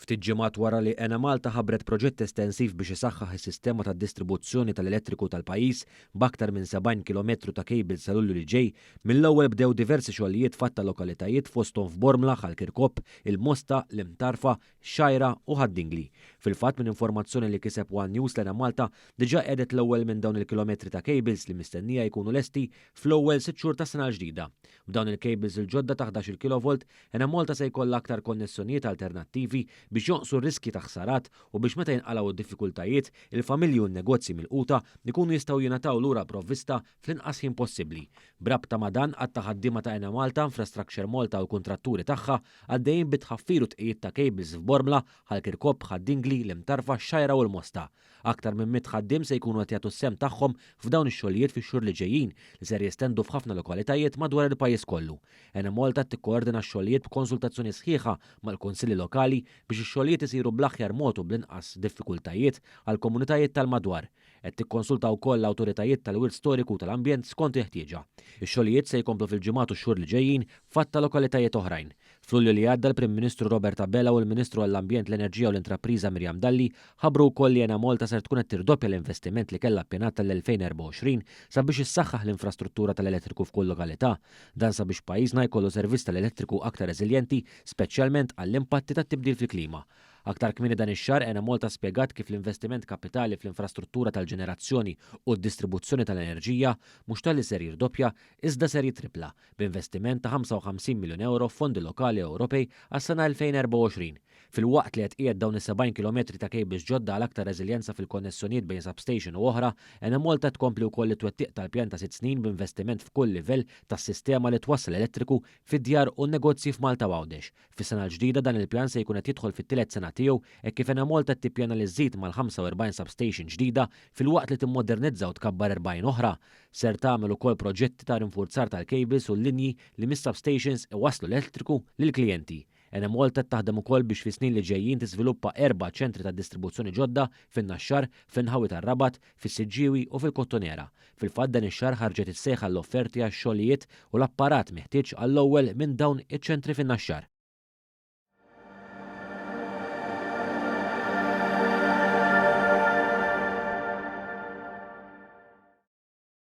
Ftit ġimgħat wara li Enemalta ħabbret proġett estensiv biex isaħħaħ is-sistema tad-distribuzzjoni tal-elettriku tal-pajjiż b'aktar minn 70 kilometru ta' cables sa Lulju li ġej, mill-ewwel bdew diversi xogħlijiet f'għadd ta' lokalitajiet fosthom f'Bormla, Ħal Kirkop, il-Mosta, l-Imtarfa, x-Xgħajra u Ħad-Dingli. Fil-fatt minn informazzjoni li kiseb one News l-Enemalta diġà qiegħdet l-ewwel minn dawn il-kilometri ta' cables li mistennija jkunu lesti fl-ewwel sitt xhur tas-sena l-ġdida. B'dawn il-cables il-ġodda ta' 11-il kilovolt, Enemalta se jkollha aktar konnessjonijiet alternattivi biex jonqsu r-riskji ta' ħsarat u biex meta jinqalgħu d-diffikultajiet, il-familji u n-negozji milquta jkunu jistgħu jingħataw lura l-provvista fl-inqas ħin possibbli. B'rabta ma' dan, għadd ta' ħaddiema ta' Enemalta, Infrastructure Malta u l-kuntratturi tagħha għaddejjin bit-tħaffir u tqegħid ta' cables f'Bormla, Ħal Kirkop, Ħad-Dingli, l-Imtarfa, x-Xgħajra u l-Mosta. Aktar minn 100 ħaddiem se jkunu qed jagħtu s-sehem tagħhom f'dawn ix-xogħlijiet fix-xhur li ġejjin, li ser jestendu f'ħafna lokalitajiet madwar il-pajjiż kollu. Enemalta tikkoordina x-xogħlijiet b'konsultazzjoni sħiħa mal-kunsilli lokali biex ix-xogħlijiet isiru bl-aħjar mod u bl-inqas diffikultajiet għall-komunitajiet tal-madwar. Qed tikkonsulta wkoll l-awtoritajiet tal-wirt storiku u tal-ambjent skont il-ħtieġa. Ix-xogħlijiet se jkomplu fil-ġimgħat u x-xhur li ġejjin f'għadd ta' lokalitajiet oħrajn. F'Lulju li għadda l-Prim Ministru Robert Abela u l-Ministru għall-Ambjent, l-Enerġija u l-Intrapriża Miriam Dalli ħabbru wkoll li Enemalta ser tkun qed tirdoppja l-investiment li kellha ppjanat tal-2024 sabiex issaħħaħ l-infrastruttura tal-elettriku f'kull lokalità. Dan sabiex pajjiżna jkollu servizz tal-elettriku aktar reżiljenti, speċjalment għall-impatti tat-tibdil fil-klima. Aktar kmieni dan ix-xahar Enemalta spjegat kif l-investiment kapitali fl-infrastruttura tal-ġenerazzjoni u d-distribuzzjoni tal-enerġija mhux talli ser jirdoppja iżda ser jittrippla, b'investiment ta' 55 miljun ewro f'fondi lokali Ewropej għas-sena 2024. Filwaqt li qed tqiegħed dawn is-70 kilometri ta' cables ġodda għal aktar reżiljenza fil-konnessjonijiet bejn substation u oħra, Enemalta qed tkompli wkoll it-twettiq tal-pjan ta' sitt snin b'investiment f'kull livell tas-sistema li twassal elettriku fid-djar u n-negozji f'Malta u Għawdex. Fis-sena l-ġdida dan il-pjan se jkun qed jidħol fit-tielet sena tiegħu hekk kif Enemalta qed tippjana li żżid mal-45 substation ġdida filwaqt li timmodernizza u tkabbar 40 oħra. Ser tagħmel ukoll proġetti ta' rinfurzar tal-cables u l-linji li mis-substations iwasslu l-elettriku lill-klijenti. Enemalta qed taħdem ukoll biex fis-snin li ġejjin tiżviluppa erba' ċentri ta' distribuzzjoni ġodda fin-Naxxar, fl-inħawi tar-Rabat, fis-Siġġiewi u fil-Kottonera. Fil-fatt dan ix-xahar ħarġet is-sejħa għall-offerti għax-xogħlijiet u l-apparat meħtieġ għall-ewwel minn dawn iċ-ċentri fin-Naxxar.